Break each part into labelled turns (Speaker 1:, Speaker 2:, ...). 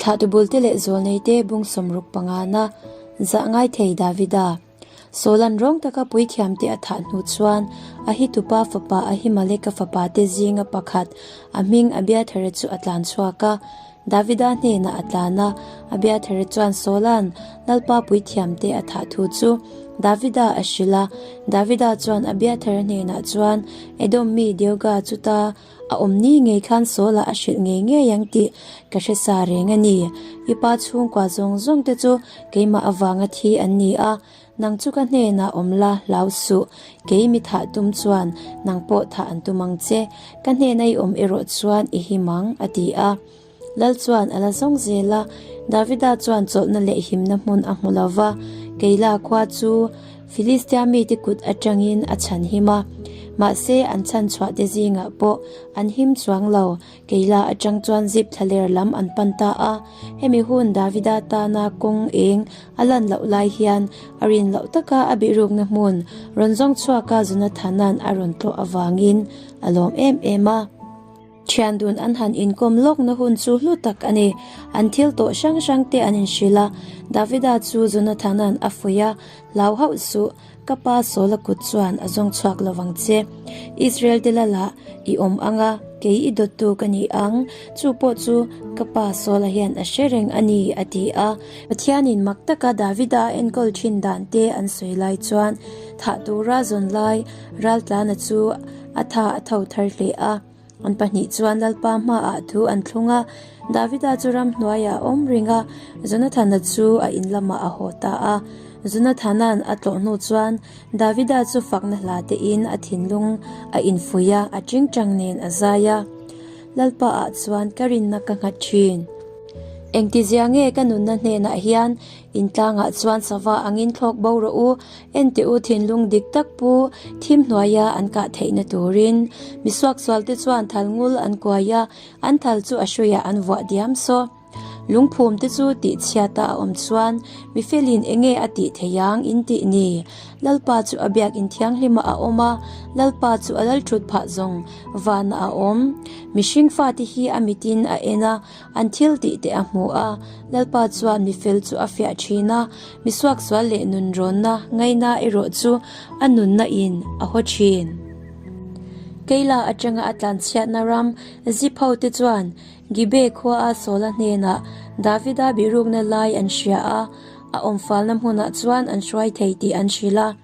Speaker 1: Thlahtu bulte leh zawlneite bung 65na zah ngai thei Davida. Saul-a'n rawng taka puithiamte a thah hnu chuan Ahitupa fapa Ahimeleka fapate zinga pakhat a hming Abiathara chu a tlan chhuak a. Davida hnenah a tlan a, Abiathara chuan Saul-a'n Lalpa puithiamte a thah thu chu Davida a hrilh a. Davida chuan Abiathara hnenah chuan Edom mi Deoga chuta A awm ni ngei khan Saul-a a hrilh ngei ngei ang tih ka hre sa reng a ni. I pa chhungkua zawng zawng te chu keimah avanga thi an ni a, nang chu ka hnenah awm la hlau suh. Kei mi thah tum chuan nang pawh thah an tum ang che. Ka hnena i awm erawh chuan i him ang, a ti a. Lal chuan a la zawng zel a, Davida chuan chawlhna leh himna hmun a hmu lo va, Keila khua chu Filistia mite kut atangin a chhan him a. Mahse, an chhan chhuah te zingah pawh an him chuang lo, Keila atang chuan zip thlaler lam an pan ta a. Hemi hun Davida tana kawng eng a lan loh lai hian a rin loh taka a bihrukna hmun rawn zawng chhuaka Jonathana'n a rawn tlawh avangin a lawm em em a. Thian dun an han inkawm lawkna hun chu hlu tak a ni. An thil tawh hrang hrang te an inhrilh a, Davida chu Jonathana'n a fuih a, Hlau hauh suh, ka pa Saula kut chuan a zawng chhuak lo vang che. Israel te lala i awm ang a, kei i dawttu ka ni ang, chu pawh chu ka pa Saula hian a hre reng a ni, a ti a. Pathianin mak taka Davida a enkawl thin dan te an sawi lai chuan thah tura zawn lai Raltlana chu a tha a tho thar hle a. An pahnih chuan Lalpa hmaah thu an thlung a, Davida chu ramhnuaiah a awm reng a, Jonathana chu a in lamah a haw ta a. Jonathana'n a tlawh hnu chuan Davida chu fakna hla tein a thinlung a infuih a, a tingtang nen a zai a. Lalpaah chuan ka rinna ka nghat thin. Engtizia nge ka nunna hnenah hian Intlangah chuan sava angin thlawk bo rawh u, enteh u thinlung dik tak pu thim hnuaia an kah theihna turin. Misuaksualte chuan thal ngul an kuai a, an thal chu a hruiah an vuah diam saw. Lungphum te chu tih chhiata a awm chuan mifelin enge a tih theih ang in tih ni? Lalpa chu a biakin thianghlima a awm a, Lalpa chu a lal thut phah zawng vanah a awm. Mihring fate hi a mitin a en a, An thil tih te a hmu a, Lalpa chuan mi fel chu a fiah thin a, mi suaksual leh nunrawnna ngaina erawh chu a nunna in a haw thin. Keila atanga a tlanchhiatna ram Zip ho te chuan Gibe khua a Saula hnenah Davida bihrukna lai an hria a, a awmfalna hmunah chuan an hruai thei tih an hrilh a.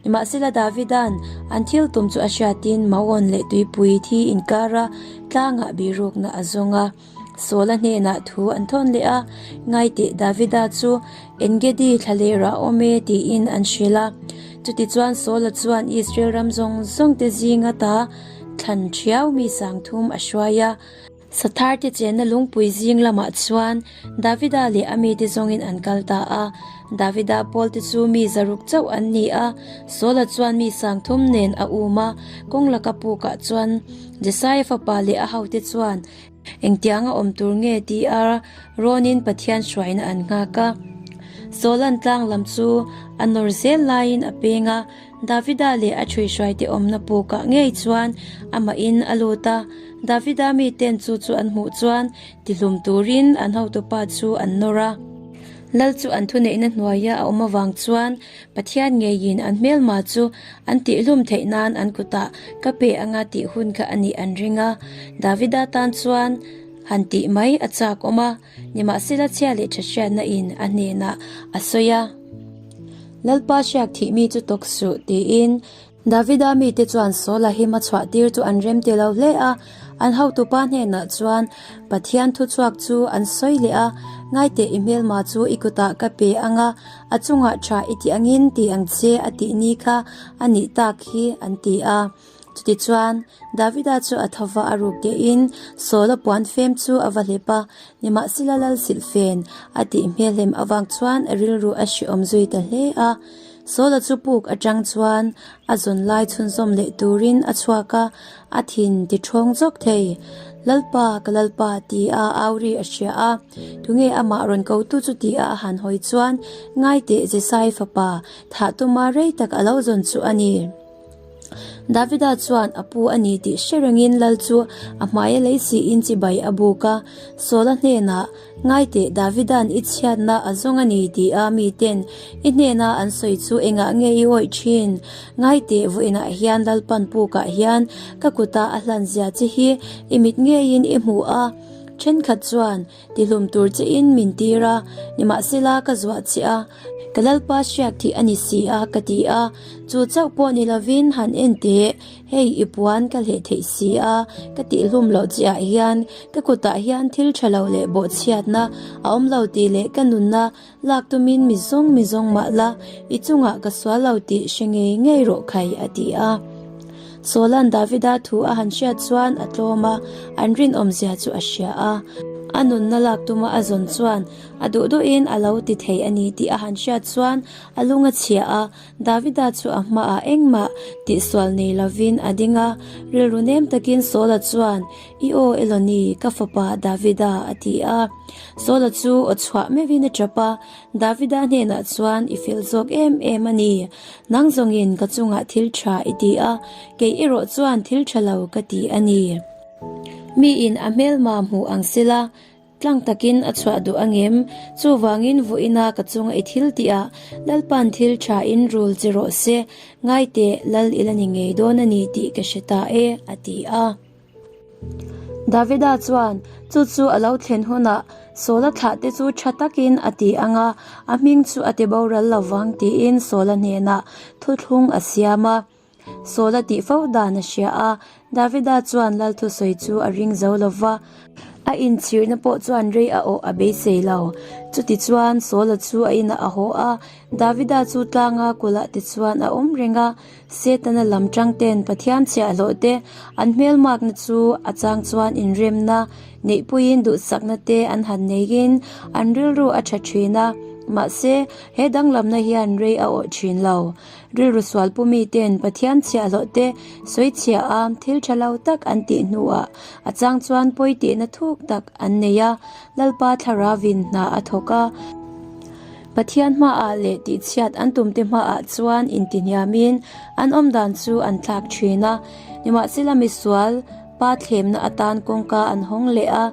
Speaker 1: Nimahsela Davida'n an thil tum chu a hriatin Maon leh tuipui thi inkara tlangah bihrukna a zawng a. Saula hnenah thu an thawn leh a, Ngaiteh Davida chu Engedi thlalerah a awm e tiin an hrilh a. Chutichuan Saula chuan Israel ram zawng zawngte zinga ta thlan thiau mi 3000 a hruai a. Sathar te chenna lungpui zing lamah chuan Davida leh a mite zawngin an kal ta a. Davida pawl te chu mi 600 chauh an ni a, Saula chuan mi 3000 nen a um a. Kawng laka pukah chuan Jesaia fapa leh a hote chuan engtianga awm tur nge ti a rawnin Pathian hruaina an nghak a. Saula'n tlang lam chu a nawr zel laiin a peng a, Davida leh a ṭhuihruaite awmna pukah ngei chuan amahin a lut a. Davida miten chu chu an hmuh chuan tihlum turin an hotupa chu an nawr a. Lal chu an thuneihna hnuaia a awm avang chuan Pathian ngeiin an hmelma chu an tihlum theih nan an kutah ka pe anga tih hun kha a nih an ring a. Davida tan chuan han tih mai a chak awm a, nimahsela chhia leh ṭha hriatna in a hnenah a sawi a. Lalpa hriak thih mi chu tawk suh tiin Davida mite chuan Saula hima chhuah tir chu an rem ti lo hle a, an hotupa hnenah chuan Pathian thuchhuak chu an sawi leh a, Ngaiteh i hmelma chu i kutah ka pe ang a, a chungah tha i ti angin ti ang che a tih ni kha a nih tak hi an ti a. Chutichuan, Davida chu a tho va a ruk tein Saula puan fem chu a va hlep a, nimahsela lal silhfen a tih hmelhem avang chuan a rilru a hrehawm zui ta hle a. Saula chu puk atang chuan a zawn lai chhunzawm leh turin a chhuak a, a thin ti ṭhawng zawk thei. Lalpa, ka Lalpa ti a auri a hria a, tunge amah rawn kotu chu ti a a han hawi chuan Ngaiteh Jesai fapa thah tuma rei tak a lo zawn chu a ni. Davida chuan a pu a ni tih hre rengin lal chu a hmaia lei siin chibai a buk a. Saula hnenah, Ngaiteh, Davida'n i chhiatna a zawng a ni tia miten i hnena an sawi chu engah nge i awih thin? Ngaiteh, vawiinah hian Lalpan pukah hian ka kuta a hlan zia che hi i mit ngeiin i hmu a. Thenkhat chuan tihlum tur chein min tir a, nimahsela ka zuah che a, ka Lalpa hriak thih a ni si a, ka ti a. Chu chauh pawh ni lovin han en teh. Hei i puan ka hleh theih si a, ka tihhlum loh che ah hian ka kutah hian thil tha lo leh bawhchhiatna a awm lo tih leh ka nunna lak tumin mi zawng mi zawng mah la i chungah ka sual lo tih hre ngei ngei rawh khai a ti a. Saula'n Davida thu a han hriat chuan a tlawm a, an rinawmzia chu a hria a. A nunna lak tuma a zawn chuan a duh duhin a lo ti thei a ni tih a han hriat chuan a lung a chhia a, Davida chu a hmaah engmah tihsual nei lovin a ding a, rilru nem takin Saula chuan, I aw Eloni, ka fapa Davida, a ti a. Saula chu aw chhuah meuhin a tap a, Davida hnenah chuan, I fel zawk em em a ni. Nang zawngin ka chungah thil tha i ti a, kei erawh chuan thil tha lo ka ti a ni. Miin a hmelma hmuh ang sela, Tlang takin a chhuah duh angem? Chuvangin vuina ka chunga i thil tih ah Lalpa'n thil tha in rul che rawh se, ngai teh Lal i la ni ngei dawn a ni tih ka hre ta e, a ti a. Davida chuan chu chu a lo thlen hunah Saula thlah te chu tha takin a ti ang a, a hming chu a ti boral lo vang tiin Saula hnenah thuthlung a siam a. Saula tih fo dan a hria a, Davida chuan Lal thusawi chu a ring zo lo va, a inchhirna pawh chuan rei a awh a beisei lo. Chutichuan, Saula chu a inah a haw a, Davida chu tlanga kulh te chuan a awm reng a. Setana lam tangten Pathian chhiahhlawh te an hmelmakna chu a chang chuan inremna neihpuiin duhsakna te an han neiin an rilru a tha thin a, mahse, he danglamna hian rei a awh thin lo. Rilru sual pu miten Pathian chhiahhlawh te sawi chhia a, thil tha lo tak an tih hnuah a chang chuan pawi tihna thuk tak an nei a, Lalpa thlarauin hna a thawk a. Pathian hmaah leh tihchhiat an tumte hmaah chuan intihniamin an awmdan chu an thlak thin a, nimahsela misual pa thlemna atan kawngka an hawng leh a,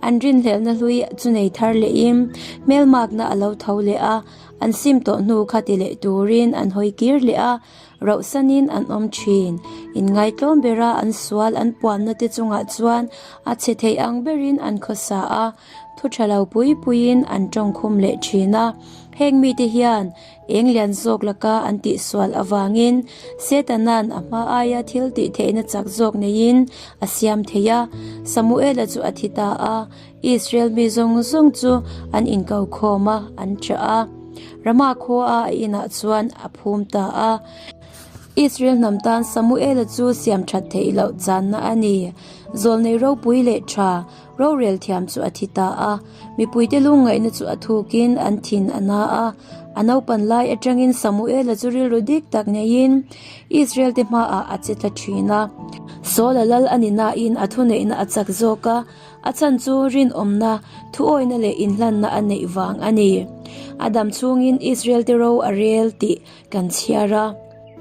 Speaker 1: an rinhlelhna hlui chu nei thar lehin hmelmakna a lo tho leh a. An sim tawh hnu kha ti leh turin an hawi kir leh a, rauhsanin an awm thin. Inngaihtlawm bera an sual an puanna te chungah chuan a chhe theih ang berin an khawsa a, thu tha lo pui puiin an tawngkhum leh thin a. Heng mite hian eng lian zawk laka an tihsual avangin Setana'n a hma aia thil tih theihna chak zawk neiin a siam thei a. Samuela chu a thi ta a. Israel mi zawng zawng chu an inko khawm a, an ṭah a. Rama khua a inah chuan a phum ta a. Israel hnam tan Samuela chu siam ṭhat theih loh channa a ni. Zawlnei ropui leh ṭha rorel thiam chu a thi ta a. Mipuite lungngaihna chu a thukin an thin a na a. A naupan lai aṭangin Samuela chu rilru dik tak neiin Israel-te hmaah a che tla ṭhin a. Saul-a lal a ni nain a thuneihna a chak zawk a. A chhan chu rinawmna, thuawina leh inhlanna a neih vang a ni. A dam chhungin Israel-te ro a rel tih kan chhiar a.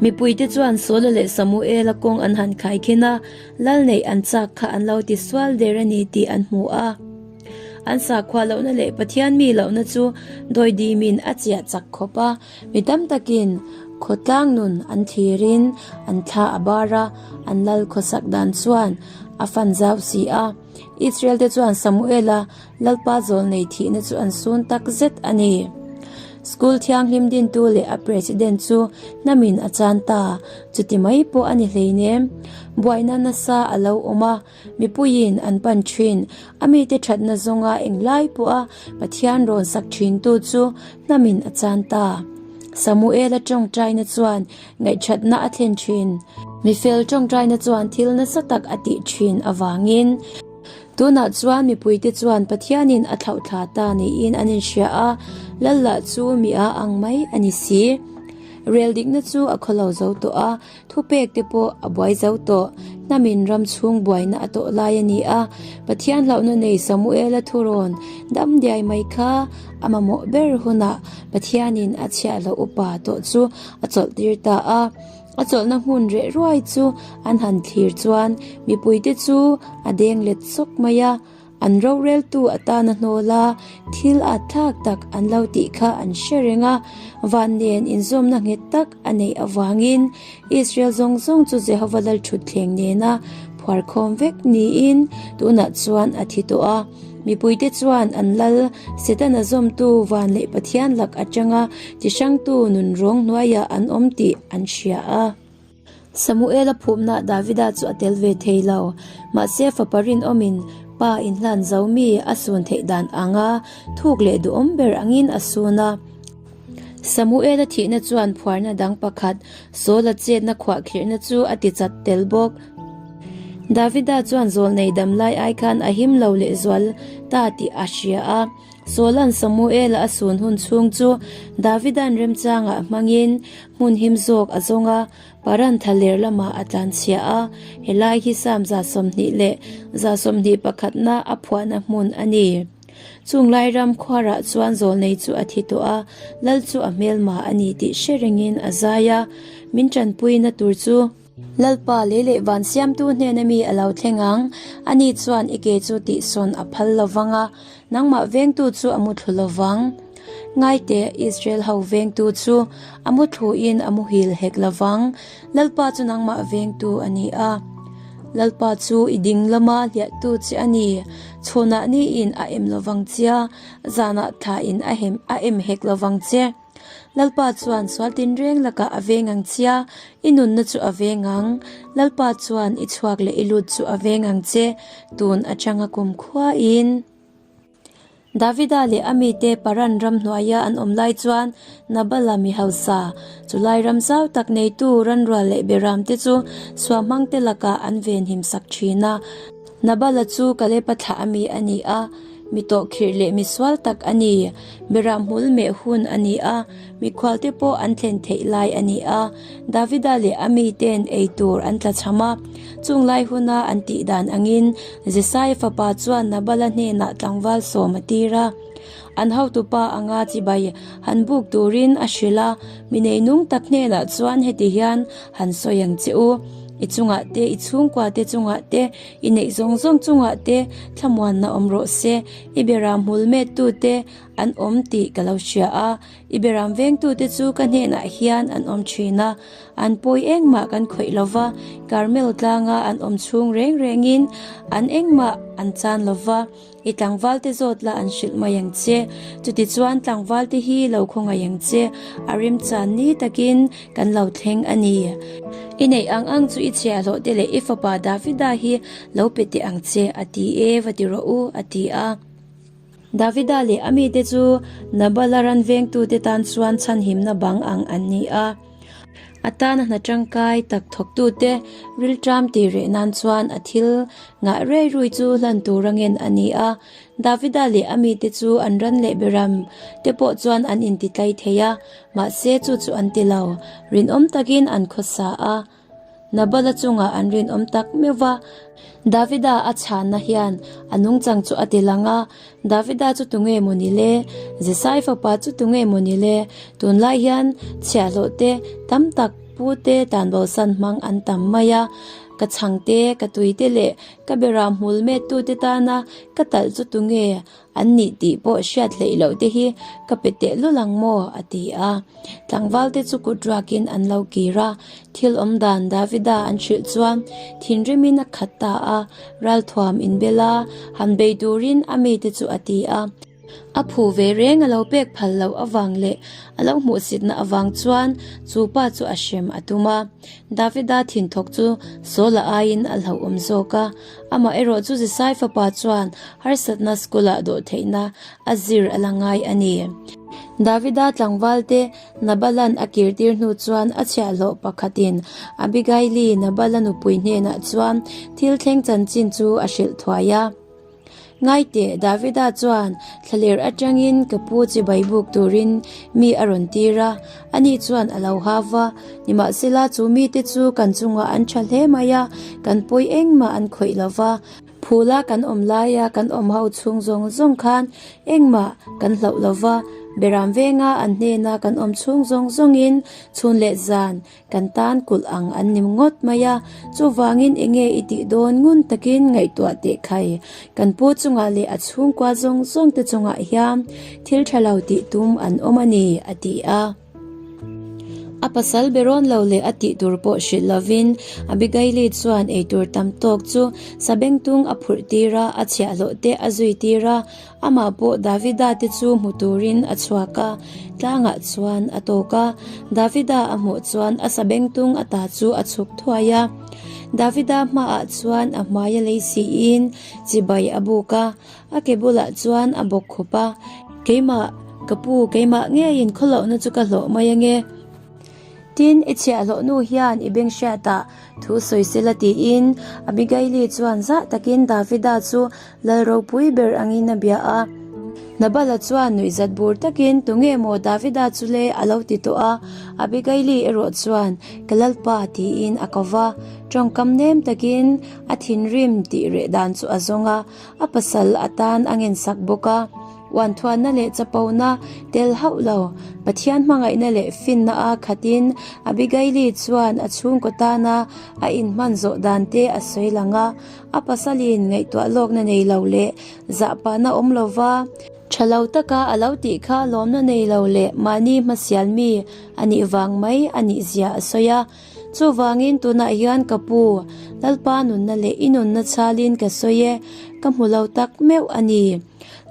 Speaker 1: Mipuite chuan Saula leh Samuela kawng an han khaikhin a, lal neih an chak kha an lo ti sual der a ni tih an hmu a. An sakhua lohna leh Pathian mi lohna chu dawidimin a chiah chak khawp a, mi tam takin khawtlang nun an thirin an thla a bar a, an lal khawsak dan chuan A fan zau si a, Israel-te chuan Samuela Lalpa zawlnei thihna chu an sun tak zet a ni. School thianghlim dintu leh a president chu hnamin a chan ta, chuti mai pawh a ni hleinem. Buaina nasa a lo awm a, mipuiin an pan thin. A mite thatna zawnga englai pawha Pathian rawn sak thintu chu hnamin a chan ta. Samuela tawngtaina chuan Ngaihthatna a thlen thin. Mifel tawngtaina chuan thil nasa tak a tih thin avangin tunah chuan mipuite chuan Pathianin a thlauhthla ta niin an inhria a, Lal lah chu mi a ang mai a ni si. Rel dikna chu a khawlo zo tawh a, thupek te pawh a buai zo tawh. Hnamin ram chhung buaina a tawh lai a ni a, Pathian hlauhna nei Samuela thurawn dam diai mai kha a mamawh ber hunah Pathianin a chhiahloh upa tawh chu a chawlhtir ta a. A chawlhna hmun reh ruai chu an han thlir chuan mipuite chu a deng let sawk mai a. An roreltu atana hnawl a, thil at thlak tak an lo tih kha an hre reng a. Van nen inzawmna nghet tak a neih avangin Israel zawng zawng chu Jehova lalṭhutthleng nena phuarkhawm vek niin tunah chuan a thi tawh a. Mipuite chuan an lal Setana zawmtu van leh Pathian lak atanga chi hrangtu nunrawng hnuaiah an awm tih an hria a. Samuela phumna Davida chu a tel ve thei lo. Mahse fapa rinawmin pa inhlan zo mi a sun theih dan anga thuk leh duhawm ber angin a sun a. Samuela thihna chuan phuarna dang pakhat Saula chetna khuahkhirhna chu a ti chat tel bawk. Davida chuan zawlnei damlai ai khan a him lo lehzual ta tih a hria a. Saula'n Samuela a sun hun chhung chu Davida'n remchangah hmangin hmun him zawk a zawng a, Paran thaler lamah a tlanchhia a, helai hi Psalm 120 leh 121na a phuahna hmun a ni. Chung lai ram khuarah chuan zawlnei chu a thi tawh a, lal chu a hmelma a ni tih hre rengin a zai a, min tanpuina tur chu. Lalpa lei leh van siamtu hnena mi a lo thleng ang, ani chuan i ke chu tihsawn a phal lo vang a, nangmah vengtu chu a muthlu lo vang. Ngaite, Israel ho vengtu chu a muthluin a muhil hek lo vang, Lalpa chu nangmah vengtu a ni a. Lalpa chu i ding lama hliahtu che a ni, chhunah niin a em lo vang che, zanah thlain a hem a em hek lo vang che. Lalpa chuan sual tinreng lakah a veng ang che, i nunna chu a veng ang. Lalpa chuan i chhuak leh i lut chu a veng ang che, tun atanga kumkhuain. Davida leh a mite Paran ram hnuaia an awm lai chuan Nabala mi hausa, chulai ram zau tak neitu ranrual leh beramte chu suahmangte lakah an venhim sak thin a. Nabala chu Kalepa thlah a mi a ni a, mi tawhkhirh leh mi sual tak a ni. Beram hmul meh hun a ni a, mikhualte pawh an thlen theih lai a ni a. Davida leh a mite'n ei tur an tlachham a, chung lai huna an tih dan angin Jesai fapa chuan Nabala hnenah tlangval sawm a tir a. An hotupa anga chibai han buk turin a hrilh a, Mi neinung tak hnenah chuan heti hian han sawi ang che u, I chungah te, i chhungkua te chungah te, i neih zawng zawng chungah te thlamuanna awm rawh se, i beram hmul mettute an awm tih ka lo hria a, I beram vengtute chu ka hnenah hian an awm thin a, an pawi engmah kan khawih lo va, Karmel tlanga an awm chhung reng rengin an engmah an chan lo va, i tlangvalte zawt la an hrilh mai ang che. Chutichuan tlangvalte hi lo khawngaih ang che, a remchan ni takin kan lo thleng a ni. I neih ang ang chu i chhiahhlawh te leh i fapa Davida hi lo pe teh ang che, a ti e, va ti rawh u, a ti a. Davida leh a mite chu Nabala ran vengtute tan chuan chhanhimna bang ang an ni a. A tana hna tangkai tak thawktute rilṭam tih reh nan chuan a thil ngah rei rui chu hlan tur angin a ni a. Davida leh a mite chu an ran leh beram te pawh chuan an intitlai thei a, mahse chu chu an ti lo. Rinawm takin an khawsa a. Nabala chungah an rinawm tak meuh va, Davida a chhanna hian a nungchang chu a ti lang a, Davida chu tunge maw ni le? Jesai fapa chu tunge maw ni le? Tunlai hian chhiahhlawh te tam tak pu te tanbosan hmang an tam mai a, ka chhang te, ka tui te leh ka beram hmul mettu te tana ka talh chu tunge? An nih tih pawh hriat hleih loh te hi ka pe teh lul ang maw? a ti a. Tlangval te chu kut ruakin an lo kir a, thil awm dan Davida an hrilh chuan thinrimin a khat ta a, ralthuam inbel a, han bei turin a mite chu a ti a. A phu ve reng a lo pek phal loh avang leh a lo hmuhsitna avang chuan chu pa chu a hrem a tum a. Davida thinthawk chu Saula aiin a hlauhawm zawk a. Amah erawh chu Jesai fapa chuan harsatna school-ah dawhtheihna a zir a la ngai a ni. Davida tlangvalte Nabalan a kirtir hnu chuan a chhiahhlawh pakhatin Abigaili Nabala nupui hnenah chuan thil thleng chanchin chu a hrilh thuai a. Ngaiteh, Davida chuan thlaler atangin ka pu chibai buk turin mi a rawn tir a, ani chuan a lo hau va. Nimahsela, chu mite chu kan chungah an tha hle mai a, kan pawi engmah an khawih lo va. Phula kan awm laia kan awm ho chhung zawng zawng khan engmah kan hlauh lo va, Beram venga an hnena kan awm chhung zawng zawngin chhun leh zan kan tan kulh ang an ni ngawt mai a, chuvangin enge i tih dawn ngun takin ngaihtuah teh khai. Kan pu chungah leh a chhungkua zawng zawng te chungah hian thil tha lo tih tum an awm a ni, a ti a. A pasal be rawn lo leh a tih tur pawh hrilh lovin Abigaili chuan eitur tam tawk chu sabengtung a phurh tir a, a chhiahhlawh te a zui tir a, amah pawh Davida te chu hmu turin a chhuak a, tlangah chuan a tawk a. Davida a hmuh chuan a sabengtung ata chu a chhuk thuai a. Davida hmaah chuan a hmai a lei siin chibai a buk a. A ke bulah chuan a bawk khup a, Keimah, ka pu, keimah ngeiin khawlohna chu ka hlawh mai ange. Tin, i chhiahhlawh nu hian i beng hriatah thu sawi sela tiin Abigaili chuan zah takin Davida chu lal ropui ber angin a bia a. Nabala chuan nuihzat bur takin, Tunge maw Davida chu le? a lo ti tawh a. Abigaili erawh chuan, Ka lalpa tiin a ko va. Tawngkam nem takin a thinrim tih reh dan chu a zawng a. A pasal atan a ngensak bawk a, uanthuanna leh chapona tel hauh lo, Pathian hmangaihna leh finna a khatin Abigaili chuan a chhungkaw tana a inhman zawh dan te a sawi lang a, a pasalin ngaihtuah lawkna nei lo leh zahpahna awm lova, tha lo taka a lo tih kha lawmna nei lo leh mahni hmasial mi a nih vang mai a nih zia a sawi a. Chuvangin tunah hian ka pu, Lalpa nunna leh i nunna chhalin ka sawi e, ka hmu lo tak meuh a ni.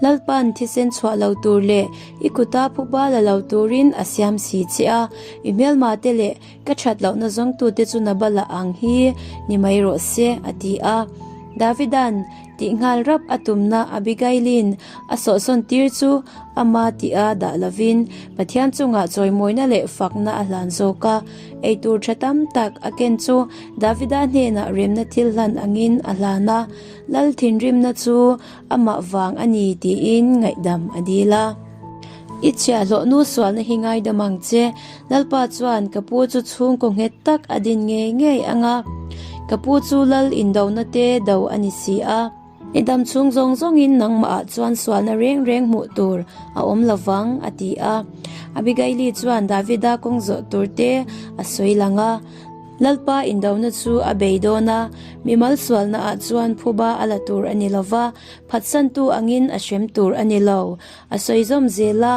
Speaker 1: Lalpa'n thisen chhuah lo tur leh i kuta phuba la lo turin a siam si che a, i hmelmate leh ka that lohna zawngtute chu Nabala ang hi ni mai rawh se, a ti a. Davida'n tih nghal rap a tumna Abigailin a sawhsawn tir chu ama tia dah lovin Pathian chungah chawimawina leh fakna a hlan zawk a. Eitur tha tam tak a ken chu Davida hnenah remna thil hlan angin a hlan a, Lal thinrimna chu amah vang a ni tiin ngaihdam a dil a. I chhiahhlawh nu sualna hi ngaidam ang che, Lalpa chuan ka pu chu chhungkaw nghet tak a din ngei ngei ang a, ka pu chu Lal indona te do a ni si a. I dam chhung zawng zawngin nangmahah chuan sualna reng reng hmuh tur a awm lo vang, a ti a. Abigaili chuan Davida kawng zawh tur te a sawi lang a. Lalpa indona chu a bei dawn a, mimal sualnaah chuan phuba a la tur a ni lo va, phatsantu angin a hrem tur a ni lo. A sawi zawm zel a,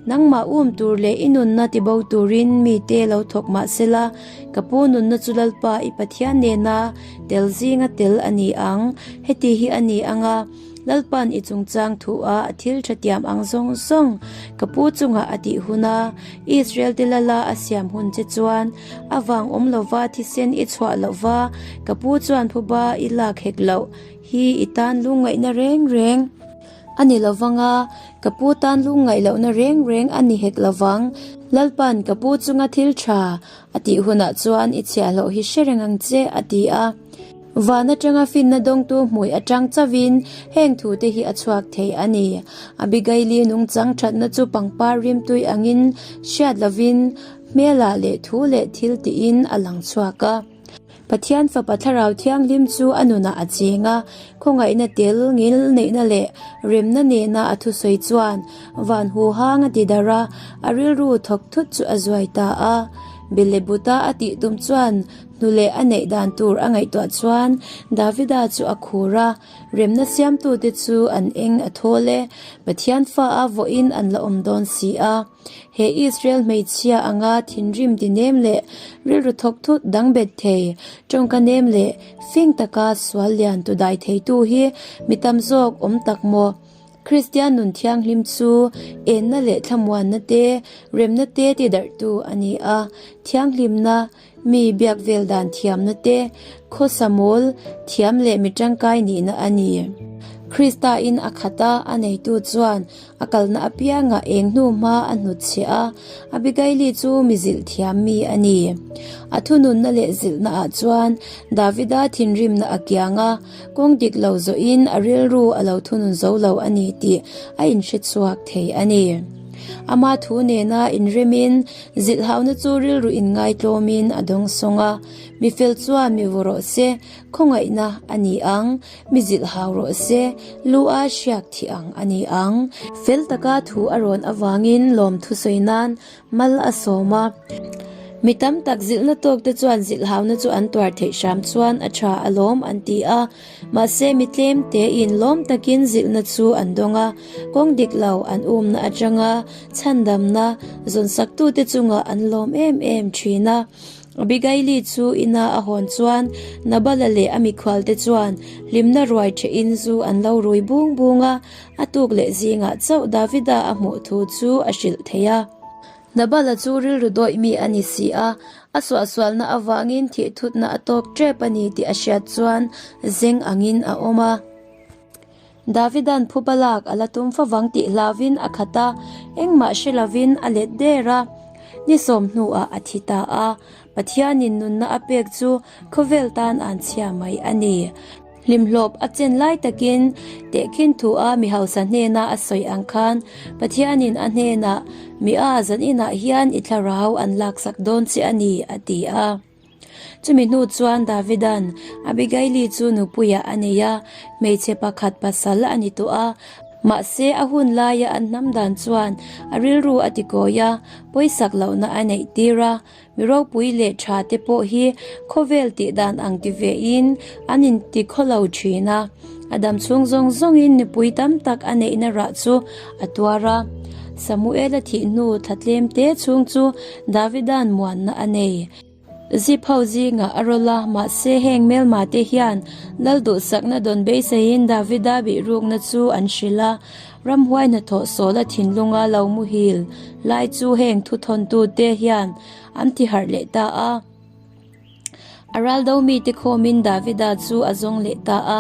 Speaker 1: Nangmah um tur leh i nunna tibo turin mite lo thawk mah sela, ka pu nunna chu Lalpa i Pathian nena tel zinga tel a ni ang. Heti hi a ni ang a, Lalpa'n i chungchang thuah a thil tha tiam ang zawng zawng ka pu chungah a tih hun a, Israel te lala a siam hun che chuan a vang awm lova thisen i chhuah lohva ka pu chuan phuba i lak hek loh hi i tan lungngaihna reng reng. A ni lovang a, ka pu tan lungngaih lohna reng reng a ni hek lovang. Lalpa'n ka pu chunga thil tha a tih hunah chuan i chhiahhlawh hi hre reng ang che, a ti a. Van atanga finna dawngtu hmui atang chauhin heng thute hi a chhuak thei a ni. Abigaili nungchang thatna chu pangpar rimtui angin hriat lovin hmelah leh thu leh thil tiin a lang chhuak a. Pathian Fapa Thlarau Thianghlim chu a nunah a cheng a, khawngaihna tel, ngil neihna leh remna nena a thusawi chuan van huhang a ti darh a, a rilru thawk thut chu a zuai ta a. Belebuta a tih tum chuan hnu leh a neih dan tur a ngaihtuah chuan Davida chu a khur a, remna siamtute chu an eng a thawl e, Pathian fa a vawiin an la awm dawn si a. He Israel hmeichhia anga thinrim ti nem leh rilru thawk thut dang bet thei, tawngka nem leh fing taka sual lian tu dai theitu hi mi tam zawk awm tak maw? Kristian nun thianghlim chu enna leh thlamuanna te, remna te ti darhtu a ni a, thianghlimna, mi biak vel dan thiamna te, khawsa mawl thiam leh mi tangkai nihna a ni. Krista in a khat a, a neitu chuan a kalna apiangah eng hnu hma a hnutchhiah a, Abigaili chu mi zilh thiam mi a ni. A thununna leh zilhna ah chuan Davida thinrimna a kiang a, kawng dik lo zawhin a rilru a lo thunun zo lo a ni tih a inhre chhuak thei a ni. Ama thu nena inremin zilhhauna chu rilru inngaitlawmin a dawngsawng a, mi fel chuan mi vaw rawh se, khawngaihna a ni ang, mi zilhhau rawh se, lu a hriak thih ang a ni ang. Fel taka thu a rawn avangin lawmthu sawi nan mal a sawm a. Mi tam tak zilhna tawk te chuan zilhhauna chu an tuar theih hram chuan a tha alawm an ti a. Mahse mi tlem tein lawm takin zilhna chu an dawng a, kawng dik lo an umna atanga chhandamna zawnsaktute chungah an lawm em em thin a. Abigaili chu ina a hawn chuan Nabala leh a mikhualte chuan hlimna ruai thehin zu an lo rui bung bung a, a tuk leh zingah chauh Davida a hmuh thu chu a hrilh thei a. Nabala chu rilru dawih mi a ni si a, a suahsualna avangin thihthutna a tawk tep a ni tih a hriat chuan zeng angin a awm a. Davida'n phuba lak a la tum favang tih hlauvin a khat a, engmah hre lovin a let der a. Ni sawm hnuah a thi ta a, Pathianin nunna a pek chu khawvel tan an chhia mai a ni. Hlimhlawp a chen lai takin tehkhin thu a mi hausa hnena a sawi ang khan Pathianin a hnenah, Mi a zaninah hian i thlarau an laksak dawn che a ni, a ti a. Chumi hnu chuan Davida'n Abigaili chu nupuiah a nei a, hmeichhe pakhat pasal a ni tawh a. Mahse a hun laia an hnam dan chuan a rilru a tikawi a, pawisak lohna a neih tir a. Mi ropui leh tha te pawh hi khawvel tih dan ang ti ve in an inti khawlo thin a, a dam chhung zawng zawngin nupui tam tak a neihna rah chu a tuar a. Samuel-a thih hnu thla tlem te chhung chu Davida'n muanna a nei. Zip ho zingah a rawlh a, mahse heng hmelma te hian lal duhsakna dawn beiseiin Davida bihrukna chu an hrilh a. Ramhuai hnathawh Sawla thinlunga lo muhil lai chu heng thuthawntute hian an ti harh leh ta a. A raldo mite khawmin Davida chu a zawng leh ta a,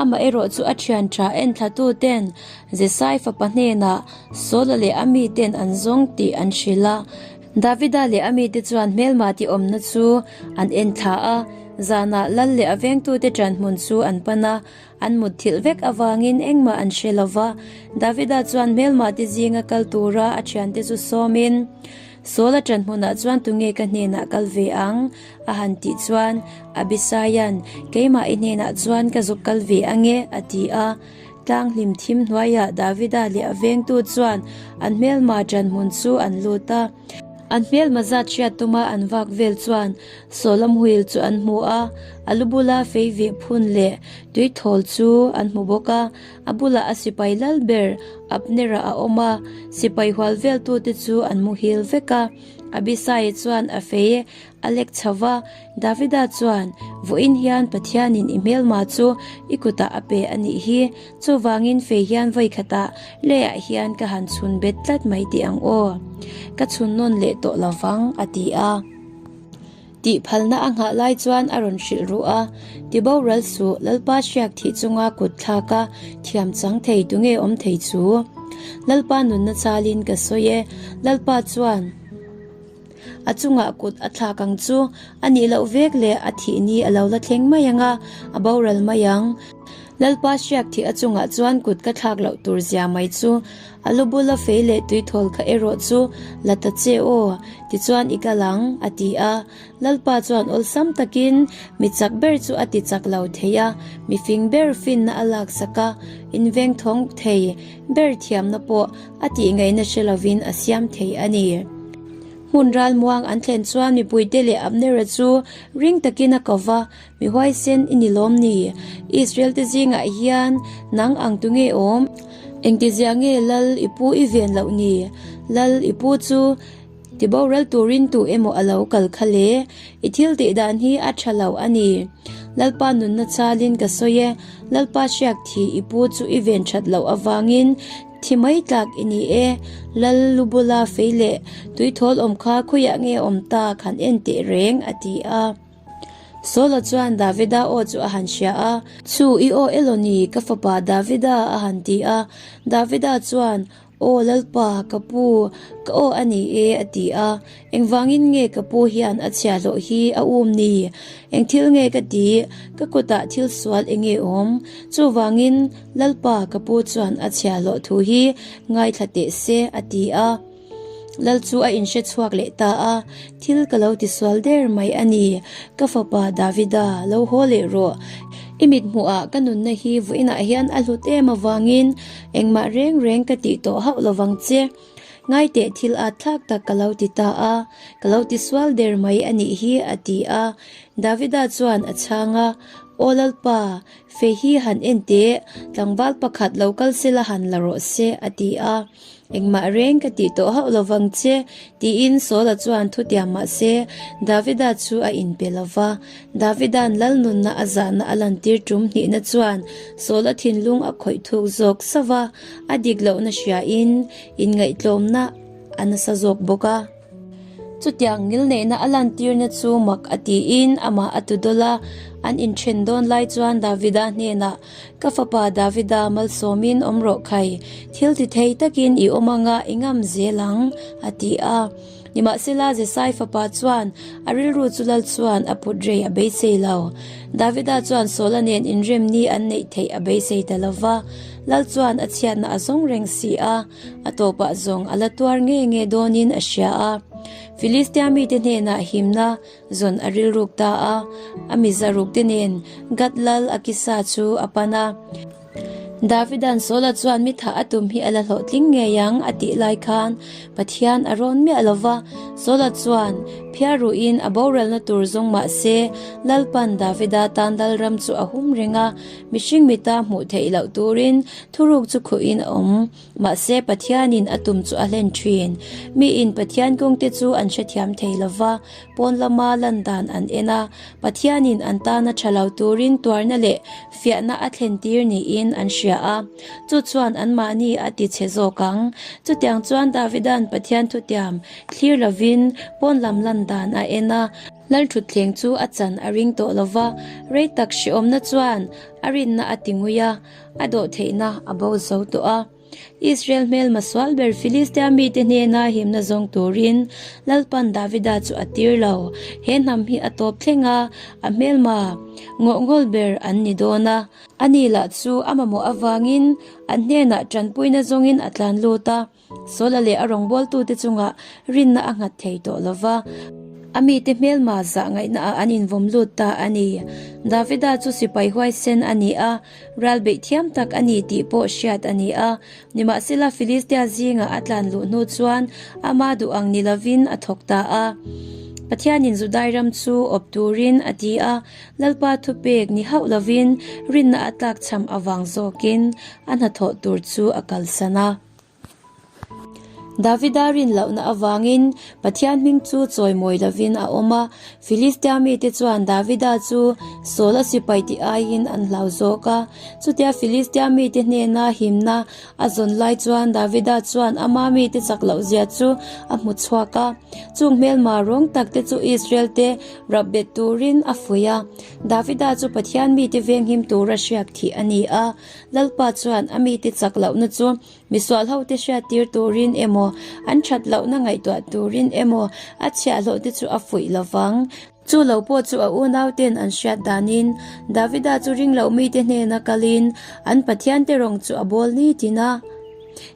Speaker 1: amaherawh chu a thian tha enthlatuten Jesai fapa hnenah Sawla leh a miten an zawng tih an hrilh a. Davida leh a mite chuan hmelma tih awmna chu an enthla a, zanah lal leh a vengtute ṭanhmun chu an pan a. An mutthilh vek avangin engmah an hre lo va, Davida chuan hmelmahte zinga kal tura a thiante chu sawmin, Saul-a ṭan hmunah chuan tunge ka hnenah kal ve ang? a han tih chuan Abisaia'n, Keimah i hnenah chuan ka zuk kal ve ange, a ti a. Tlang hlim thim hnuaiah Davida leh a vengtu chuan an hmelma ṭan hmun chu an lut a. An hmelma zat hriat tuma an vak vel chuan Sawlam wheel chu an hmu a, a lu bula fei veh phun leh tui thawl chu an hmu bawk a. A bulah a sipai lal ber Abner-a a awm a, sipai hual veltute chu an muhil vek a. Abisai chuan a fei a lek chho va, Davida chuan, Vawiin hian Pathianin i hmelma chu i kutah a pe a nih hi, Chuvangin fei hian vawi khatah leiah hian ka han chhun bet tlat mai tih ang aw. Ka chhun nawn leh tawh lo vang, a ti a. Tih phalna a nghah lai chuan a rawn hrilh ruh a, Ti boral suh, Lalpa hriak thih chunga kut thlak a thiam chang thei tunge awm thei chu? Lalpa nunna chalin ka sawi e, Lalpa chuan. A chungah kut a thlak ang chu a nih loh vek leh a thih ni a lo la thleng mai ang a, a boral mai ang. Lalpa hriak thih a chungah chuan kut ka thlak loh tur zia mai chu a lu bula fei leh tuithawl kha erawh chu la ta che aw, tichuan i kal ang, a ti a. Lalpa chuan awlsam takin mi chak ber chu a ti chak lo thei a, mi fing ber finna a laksak a, invengthawng thei ber thiamna pawh A tih ngaihna hre lovin a siam thei a ni. Hmun ralmuang an thlen chuan mipuite leh Abnera chu ring takin a ko va, Mi huaisen i ni lawm ni? Israel te zingah hian nang ang tu nge awm? Engtizia nge lal i pu i ven loh ni? Lal i pu chu ti boral turin tu emaw a lo kal kha le? I thil tih dan hi a tha lo a ni. Lalpa nunna chalin ka sawi e, Lalpa hriak thi i pu chu i ven that loh avangin Thi mai tlak i ni e, Lal lu bula fei leh tuithawl awm kha khawiah nge awm ta khan en teh reng, a ti a. Saula chuan Davida aw chu a han hria a, Chu i aw elaw ni, ka fapa Davida, a han ti a. Davida chuan, Aw Lalpa, ka pu, ka aw a ni e, a ti a. Engvangin nge ka pu hian a chhiahhlawh hi a um ni? Eng thil nge ka ti? Ka kutah thil sual eng nge awm? Chuvangin Lalpa, ka pu chuan a chhiahhlawh thu hi ngaithla teh se, a ti a. Lal chu a inhre chhuak leh ta a, Thil ka lo tisual der mai a ni, ka fapa Davida, lo haw leh rawh. I mit hmuhah ka nunna hi vawiinah hian a hlut em avangin engmah reng reng ka tih tawh hauh lovang che. Ngaiteh thil at thlak tak ka lo ti ta a, ka lo tisual der mai a nih hi, a ti a. Davida chuan a chhang a, Aw Lalpa, fei hi han en teh, tlangval pakhat lo kal sela han la rawh se, a ti a. Engmah reng ka tih tawh hauh lovang che, tiin Saula chuan thutiam mah se, Davida chu a inpe lo va. Davida'n lal nunna a zahna a lantir tum hnihna chuan Saula thinlung a khawih thuk zawk sauh va, a dik lohna hriain inngaihtlawmna a nasa zawk bawk a. Chutiang ngilneihna a lantirna chu mak a tiin amah a tudawl a, an inthen dawn lai chuan Davida hnenah, Ka fapa Davida malsawmin awm rawh khai, thil ti thei takin i awm anga i ngam zel ang, a ti a. Nimahsela Jesai fapa chuan a rilru chu lal chuan a put rei a beisei lo. Davida chuan Saula nen inremni an neih theih a beisei ta lo va, lal chuan a chhiatna a zawng reng si a. A tawpah zawng a la tuar nge nge dawnin a hria a. Filistia mite hnenah himna zawn a rilruk ta a, a mi zarukte nen Gath lal Akisa chu a pan a. Davida'n Saula chuan mi thah a tum hi a la hlawhtling ngei ang a tih lai khan Pathian a rawn miah lo va, Saula chuan phiar ruhin a boralna tur zawng mah se Lalpan Davida tan lalram chu a hum reng a, Mihring mita hmuh theih loh turin thuruk chu khuhin a awm. Mahse, Pathianin a tum chu a hlen thin. Miin Pathian kawngte chu an hrethiam thei lo va, pawn lama lan dan an en a. Pathianin an tana tha lo turin tuarna leh fiahna a thlen tir niin an hria a. Chu chuan anmahni a ti chhe zawk ang. Chutiang chuan Davida'n Pathian thutiam thlir lovin pawn lam lan dan a en a. Lalthutthleng chu a chan a ring tawh lo va, rei tak hrehawmna chuan a rinna a ti ngui a, a dawhtheihna a bo zo tawh a. Israel hmelma sual ber Filistia mite hnena himna zawng turin Lalpan Davida chu a tir lo. He hnam hi a tawp thleng a, a hmelma ngawhngawl ber an ni dawn a. Ani lah chu a mamawh avangin an hnenah tanpuina zawngin a tlan lut a. Saula leh a rawngbawltute chungah rinna a nghat thei tawh lo va, a mite hmelma zah ngaihnaah an invawm lut ta a ni. Davida chu sipai huaisen a ni a, ral beih thiam tak a ni tih pawh hriat a ni a. Nimahsela Filistia zingah a tlan luh hnu chuan ama duh ang ni lovin a thawk ta a. Pathianin Judai ram chu awp turin a ti a, Lalpa thupek ni hauh lovin rinna a tlakchham avang zawkin a hnathawh tur chu a kalsan a. Davida rin lohna avangin Pathian hming chu chawimawi lovin a awm a. Filistia mite chuan Davida chu Saula sipai tih aiin an hlau zawk a. Chutia Filistia mite hnena himna a zawn lai chuan Davida chuan ama mite chak lohzia chu a hmu chhuak a. Chung hmelma rawng takte chu Israelte rap bet turin a fuih a. Davida chu Pathian mite venghim tura hriak thih a ni a. Lalpa chuan a mite chak lohna chu misual hote hriattir turin emaw, an that lohna ngaihtuah turin emaw a chhiahhlawhte chu a fuih lo vang. Chu lo pawh chu a unauten an hriat danin Davida chu ring loh mite hnena kalin an Pathiante rawng chu a bawl ni tin a.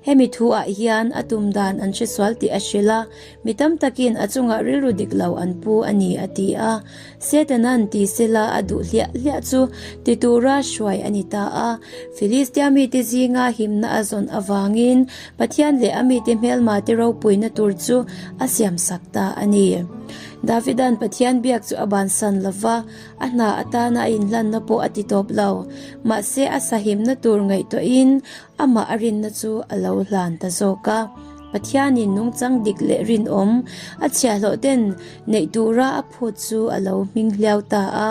Speaker 1: Hemi thuah hian a tum dan an hresual tih a hrilh a, Mi tam takin a chungah rilru dik lo an pu a ni, a ti a. Setanan ti sela a duh hliah hliah chu ti tura hruai a ni ta a. Filistia mite zinga himna a zawn avangin Pathian leh a mite hmelmate ropuina tur chu a siamsak ta a ni. Davida'n Pathian biak chu a bansan lo va, a hna atana a inhlanna pawh a ti tawp lo. Mahse a sahimna tur ngaihtuahin amah a rinna chu a lo hlan ta zawk a. Pathianin nungchang dik leh rinawm a chhiahhlawh ten neih tura a phut chu a lo hming hliau ta a.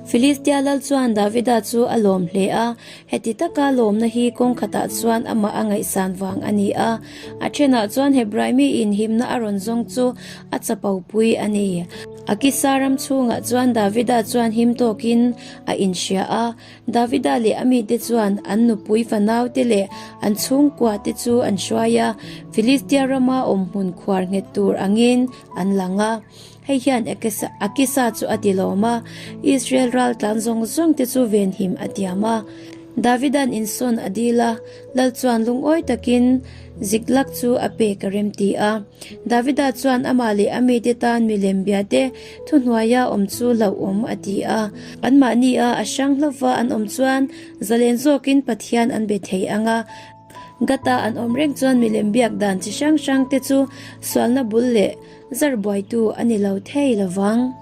Speaker 1: Filistia lal chuan Davida chu a lawm hle a, heti taka lawmna hi kawng khatah chuan amah a ngaihsan vang a ni a. A thenah chuan Hebrai miin himna a rawn zawng chu a chapopui a ni. Akisa ram chhungah chuan Davida chuan him tawkin a inhria a, Davida leh a mite chuan an nupui fanaute leh an chhungkuate chu an hruai a, Filistia rama awmhmun khuar nghet tur angin an lang a. Hei hian Akisa chu a ti lawm a, Israel ral tlan zawng zawngte chu venhim a tiam a. Davida'n insawn a dil a, Lal chuan lungawi takin Ziklag chu a pek a remti a. Davida chuan amah leh a mite tan milem biate thuhnuaia awm chu hlauhawm a ti a. Anmahnia a hrang hlauva an awm chuan zalen zawkin Pathian an be thei ang a. Gata an awm reng chuan milem biak dan chi hrang hrangte chu sualna bul leh zar buaitu a ni lo thei lo vang.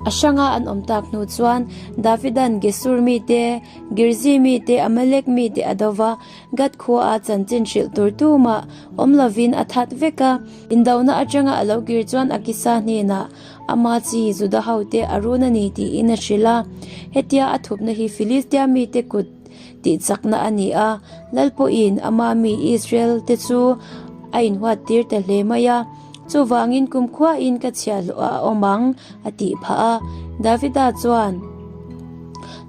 Speaker 1: A hranga an awm tak hnu chuan Davida'n Gesur mite, Girzi mite, Amalek mite a do va, Gath khuaa chanchin hrilh tur tumah awm lovin a that vek a. Indona atanga a lo kir chuan Akisa hnenah ama chi Juda hote a run a ni tiin a hrilh a. Hetia a thupna hi Filistia mite kut tih chakna a ni a, Lal pawhin ama mi Israel te chu a inhuat tir ta hle mai a. Chuvangin kumkhuain ka chhiahhlawh a awm ang, a tih phah a. Davida chuan,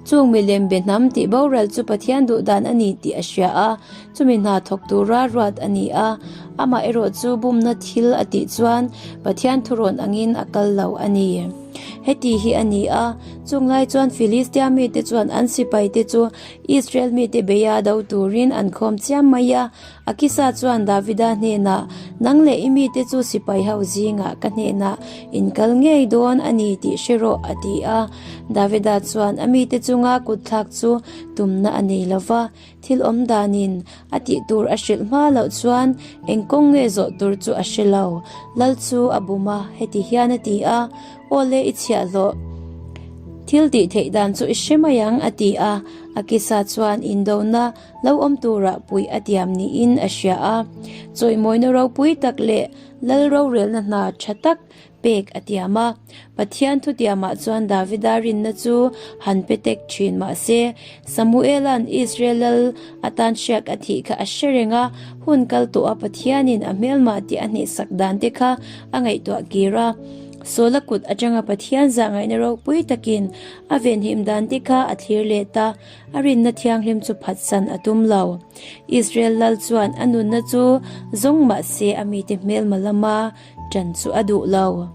Speaker 1: Chung milem be hnam tih boral chu Pathian duh dan a ni tih a hria a, chumi hna thawk tura ruat a ni a. Amah erawh chu bumna thil a tih chuan Pathian thurawn angin a kal lo a ni. Heti hi a ni a, chung lai chuan Filistia mite chuan an sipaite chu Israel mite beia do turin an khawm chiam mai a. Akisa chuan Davida hnenah, Nang leh i mite chu sipai ho zingah ka hnenah in kal ngei dawn a ni tih hre rawh, a ti a. Davida chuan a mite chunga kutthlak chu tumna a nei lo va, thil awm danin a tih tur a hrilh hma loh chuan eng kawng nge zawh tur chu a hre lo. Lal chu a bum a, heti hian a ti a, Aw le i chhiahhlawh, thil tih theih dan chu i hre mai ang, a ti a. Akisa chuan indona Lo awm turah puih a tiam niin a hria a, chawimawina ropui tak leh lal rorelna hna tha tak pek a tiam a. Pathian thutiamah chuan Davida rinna chu han pe tek thin mah se, Samuela'n Israel lal atan hriak a thih kha a hre reng a, hun kal tawha Pathianin a hmelmah tih a hnehsak dan te kha a ngaihtuah kir a. Saula kut atanga Pathian zahngaihna ropui takin a venhim dan te kha a thlir let a. A rinna thianghlim chu phatsan a tum lo. Israel lal chuan a nunna chu zawng mah se a mite hmelma lama ṭan chu a duh lo.